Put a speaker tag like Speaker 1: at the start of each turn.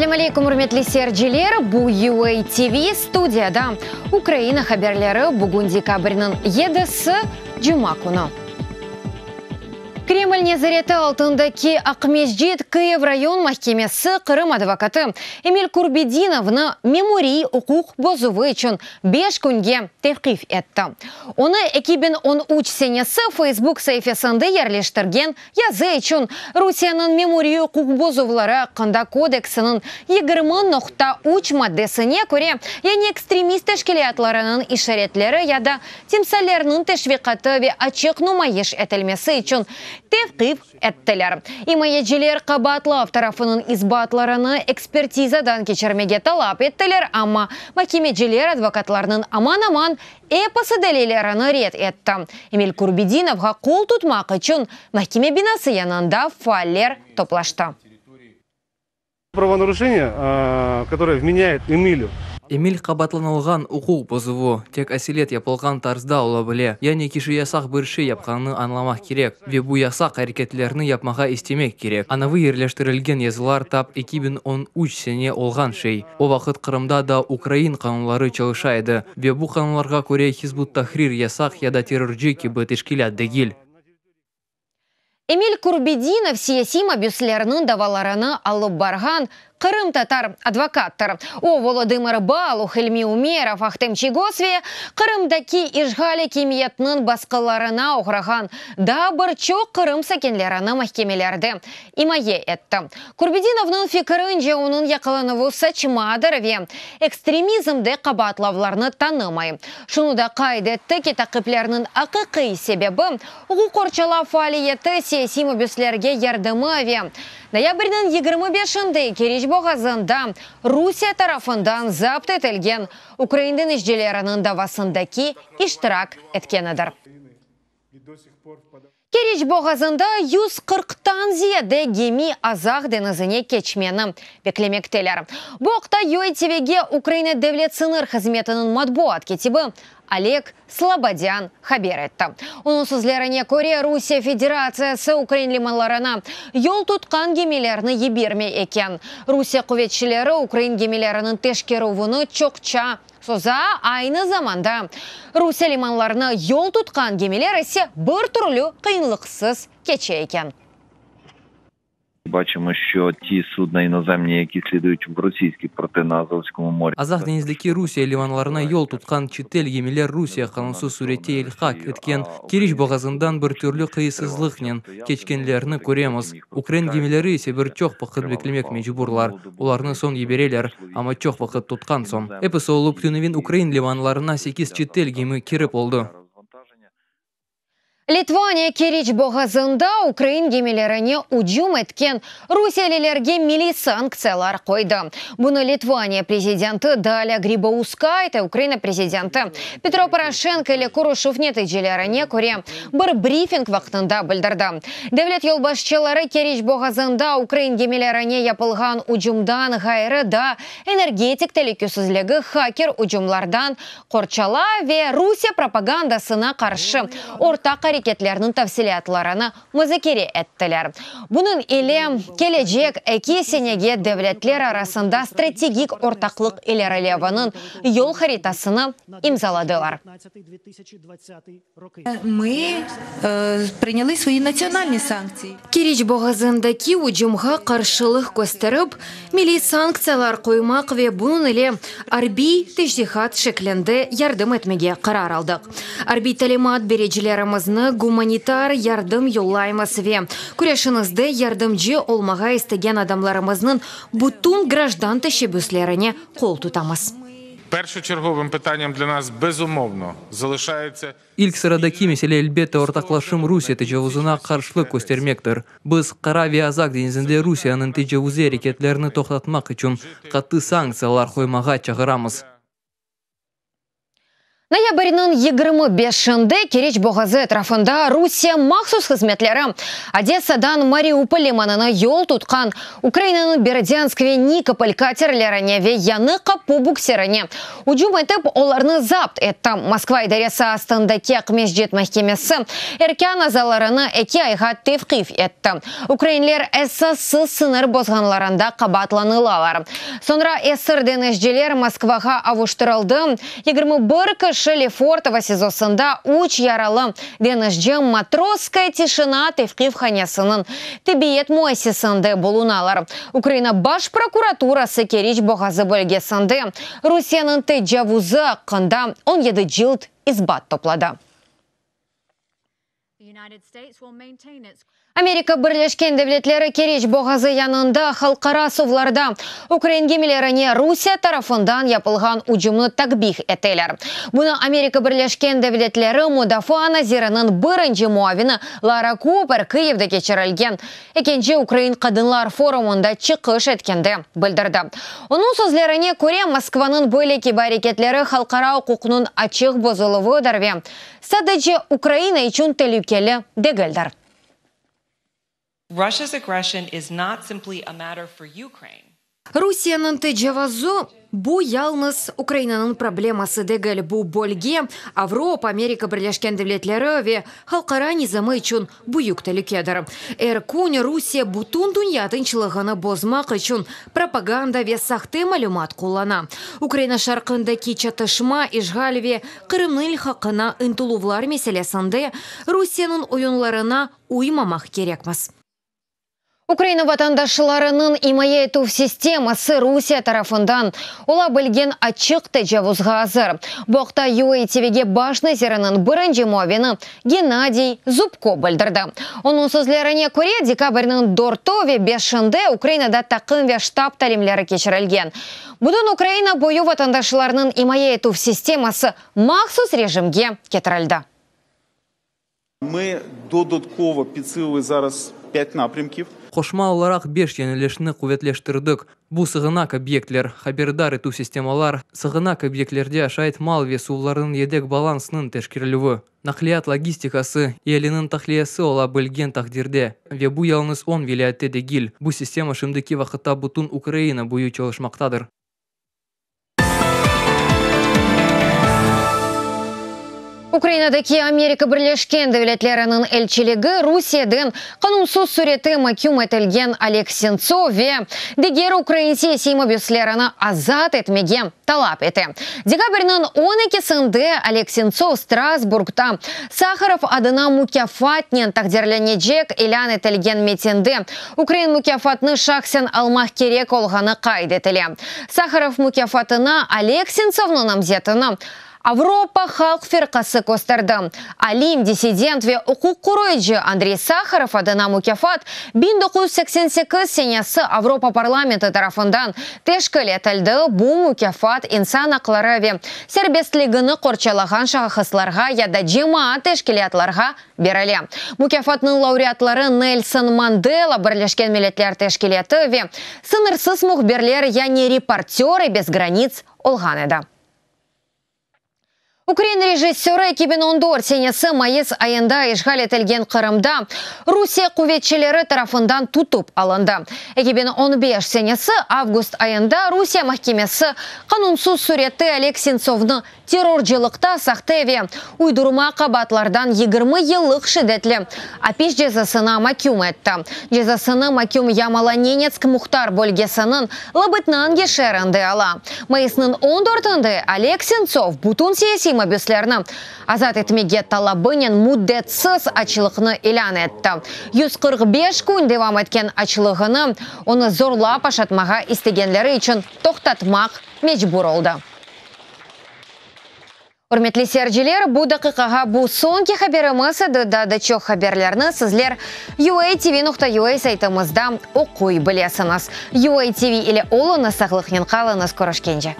Speaker 1: Selâm aleykum, ürmetli seyirciler! Bu UA TV studiyada Ukraina haberleri, bugün dekabrniñ yedisi, cuma künü. Kreml nezareti altındaki Aqmescit Kıyiv rayon mahkemesi Qırım advokatı Emil Kurbedinovnı memuriy uquq bozuvı içün beş künge tevqif etti. Onı 2013 senesi Facebook saifesinde yerleştirgen yazı içün Rusiyeniñ Memuriy uquq bozuvları aqqında kodeksiniñ 20 nokta üç maddesine köre, yani ekstremist teşkilâtlarınıñ işaretleri ya da timsalleriniñ teşviqatı ve açıq numayış etilmesi içün tevqif ettiler. İmayeciler qabaatlav tarafınıñ isbatlarını ekspertizadan keçirmege talap ettiler, amma makemeciler advokatlarnıñ aman-aman episi delillerini red etti. Emil Kurbedinovğa qol tutmaq içün mahkeme binası yanında faaller toplaştı.
Speaker 2: Правонарушение, которое вменяет Эмилю.
Speaker 3: Emil qabaatlanılğan uquq bozuvı tek aselet yapılğan tarzda ola bile. Yani kişi yasaq bir şey yapqanını añlamaq kerek ve bu yasaq areketlerni yapmağa istemek kerek. Anavı yerleştirilgen yazılar tap 2013 sene olğan şey. O vaqıt Qırımda da ukrain qanunları çalışa edi ve bu qanunlarğa köre Hizb ut-Tahrir yasaq ya da terrorcı kibi teşkilât degil.
Speaker 1: Emil Kurbedinov siyasiy mabüslerniñ davalarını alıp barğan qırımtatar advokattır. O, Volodımır Baluh, İlmi Umerov, Ahtem Çiygoz ve Qırımdaki işğal akimiyetiniñ basqılarına oğrağan daa bir çoq Qırım sakinlerini mahkemelerde imaye etti. Kurbedinovnıñ fikirince, onıñ yaqalanuvı saçmadır ve ekstremizmde qabaatlavlarnı tanımay. Şunı da qayd etti ki, taqiplerniñ aqiqiy sebebi uquq qorçalav faaliyeti, siyasiy mabüslerge yardımı ve noyabrniñ 25-inde Keriç boğazında Rusiye tarafından zapt etilgen ukrain deñizcileriniñ davasındaki iştirak etkenidir. Keriç boğazında 140-tan ziyade gemi Azaq deñizine keçmeni beklemekteler. Bu aqta UATVge Ukraina Devlet sıñır hızmetiniñ matbuat kâtibi Oleg Slobodyan haber etti. Onıñ sözlerine köre, Rusiye Federatsiyası ukrain limanlarına yol tutqan gemilerni yibermey eken. Rusiye quvetçileri ukrain gemileriniñ teşkerüvini çoqça soza, aynı zamanda Rusiye limanlarına yol tutqan gemiler ise bir türlü qıyınlıqsız keçe eken.
Speaker 4: Бачимо, що ті судна іноземні, які слідують в російські порти на Азовському морі.
Speaker 3: Azaq deñizdeki Rusiye limanlarına yol tutqan çetel gemiler Rusiye qanunsız sürette ilhaq etken Keriç boğazından bir türlü qıyınsızlıqnen keçkenlerini köremiz. Ukrain gemileri ise bir çoq vaqıt beklemek mecburlar. Olarnı soñ yibereler, amma çoq vaqıt tutqan soñ. Episi olıp tünevin ukrain limanlarına sekiz çetel gemi kirip oldı.
Speaker 1: Litvaniya Keriç boğazında ukrain gemilerine ücüm etken rusiyelilerge milliy sanktsiyalar qoydı. Bunı Litvaniya prezidenti Dalya Gribauskayte Ukraina prezidenti Petro Poroşenko ile körüşüv neticelerine köre bir brifing vaqtında bildirdi. Devlet yolbaşçıları Keriç boğazında ukrain gemilerine yapılğan ücümdan ğayrı da energetik telükesizligi, haker ücümlardan qorçalav ve Rusiye propagandasına qarşı ortaq areketlerniñ tafsilâtlarını muzakere ettiler. Bunıñ ile kelecek eki senege devletler arasında strategik ortaqlıq ilerileviniñ yol haritasını imzaladılar.
Speaker 5: Ми прийняли свої національні санкції.
Speaker 1: Keriç boğazındaki ücümğa qarşılıq kösterip, milliy sanktsiyalar qoymaq ve bunıñ ile arbiy teşviqat şeklinde yardım etmege qarar aldıq. Arbiy talimat bericilerimizni gumanitar yardım yollaymız ve küreşimizde yardımcı olmağa istegen adamlarımıznıñ bütün grajdan teşebbüslerine qol tutamız.
Speaker 6: Першочерговим питанням для нас безумовно залишається
Speaker 3: İlk sıradaki mesele elbette ortaqlaşım Rusiye tecavuzına qarşılıq köstermektir. Biz Qara ve Azaq deñizinde Rusiyeniñ tecavuziy areketlerini toqtatmaq içün qattı sanktsiyalar qoymağa çağıramız.
Speaker 1: Noyabrniñ 25-inde Keriç boğazı etrafında Rusiye mahsus hızmetleri Odessadan Mariupol limanına yol tutqan Ukrainanıñ Berdânsk ve Nikopol katerlerine ve Yañı Qapu buksirine ücüm etip, olarnı zapt etti. Moskva idaresi astındaki Aqmescit mahkemesi erkân azalarını eki ayğa tevqif etti. Ukrainler esassız sıñır bozğanlarında qabaatlanılalar. Soñra esir deñizciler Moskvağa avuştırıldı. 21 kişi Lefortovo SİZOsında, üç yaralı deñizci Matrosskaya tişina tevqifhanesiniñ tibbiyet müessisesinde bulunalar. Ukraina Baş prokuraturası Keriç boğazı bölgesinde Rusiyeniñ tecavuzı aqqında 17 cilt isbat topladı. Amerika Birleşken Devletleri Keriç boğazı yanında halqara suvlarda ukrain gemilerine Rusiye tarafından yapılğan ücümni takbih eteler. Bunı Amerika Birleşken Devletleri mudafaa naziriniñ birinci muavini Lara Kuper Kıyivde keçirilgen ekinci Ukrain qadınlar forumında çıqış etkende bildirdi. Onıñ sözlerine köre, Moskvanıñ böyle kibi areketleri halqara uquqnıñ açıq bozuluvıdır ve sadece Ukraina içün telükeli degildir.
Speaker 7: Russia's aggression is not simply a matter for Ukraine.
Speaker 1: Rusiyeniñ tecavuzı, bu yalnız Ukrainanıñ probleması degil, bu bölge, Avropa, Amerika Birleşken Devletleri ve halqara nizamı içün büyük telükedir. Er kün Rusiye bütün dünya tınçlığını bozmaq içün propaganda ve sahte malümat qullana. Ukraina şarqındaki çatışma, işğal ve Qırımnıñ ilhaqına ıntıluvlar meselesinde Rusiyeniñ oyunlarına uymamaq kerekmiz. Ukraina vatandaşlarınıñ imaye etüv sisteması Rusiye tarafından ola bilgen açıq tecavuzğa azır. Bu aqta UA TVge baş naziriniñ birinci muavini Gennadiy Zubko bildirdi. Onıñ sözlerine köre, dekabrniñ dörtü ve beşinde Ukrainada taqım ve ştab talimleri keçirilgen. Bütün Ukraina boyu vatandaşlarnıñ imaye etüv sisteması mahsus rejimge ketirildi.
Speaker 8: Mı dodotkovo pidsilili zaraz pyat naprâmkiv.
Speaker 3: Qoşma olaraq beş yönelişni quvetleştirdik. Bu sığınaq obyektler, haberdar etüv sistemalar, sığınaq obyektlerde aşayt mal ve suvlarnıñ yedek balansınıñ teşkerilüvi, naqliyat logistikası, ealiniñ tahliyesi ola bilgen taqdirde. Ve bu yalıñız on vilâyette degil, bu sistema şimdiki vaqıtta bütün Ukraina boyu çalışmaqtadır.
Speaker 1: Ukrainadaki Amerika Birleşken Devletleriniñ elçiligi Rusiyeden qanunsız sürette maküm etilgen Oleg Sentsov ve diger ukrain siyasiy mabüslerini azat etmege talap ete. Dekabrniñ on ekisinde Oleg Sentsov Strasburgda Saharov adına mukâfatnen taqdirlenecek ilân etilgen metinde ukrain mukâfatnı şahsen almaq kerek olğanı qayd etile. Saharov mukâfatına Oleg Sentsovnıñ namzetini Avropa halq firqası kösterdi. Alim, dissident ve uquq qoruyıcı Andrey Saharov adına mukâfat 1988 senesi Avropa parlamenti tarafından teşkil etildi, bu mukâfat insan aqları ve serbestligini qorçalağan şahıslarğa ya da cemaat teşkilâtlarğa berile. Mukâfatnıñ laureatları Nelson Mandela Birleşken Milletler Teşkilâtı ve Sıñırsız mühbirler yani Reportörı bez granits olğan edi. Ukrain rejissörı 2014 senesi mayıs ayında işğal etilgen Qırımda Rusiye quvetçileri tarafından tutıp alındı. 2015 senesi avgust ayında Rusiye mahkemesi qanunsız sürette Oleg Sentsovnı terrorcılıqta sahte ve uydurma qabaatlardan 20 yıllıq şiddetli apis cezasına maküm etti. Cezasını maküm Yamalo-Nenetsk muhtar bölgesiniñ Labıtnangi şeerinde ala. Mayısnıñ on dörtünde Oleg Sentsov bütün siyasiy mabüslerni azat etmege talabınen müddetsiz açlıqnı ilân etti. 145 kün devam etken açlığını onı zorlap aşatmağa istegenleri içün toqtatmaq mecbur oldı. Ürmetli seyirciler, bu daqiqağa bu soñki haberimiz edi. Daa da çoq haberlerni sizler UATV.UA saytımızda oquy bilesiñiz. UATV ile oluñız, sağlıqnen qalıñız, körüşkence!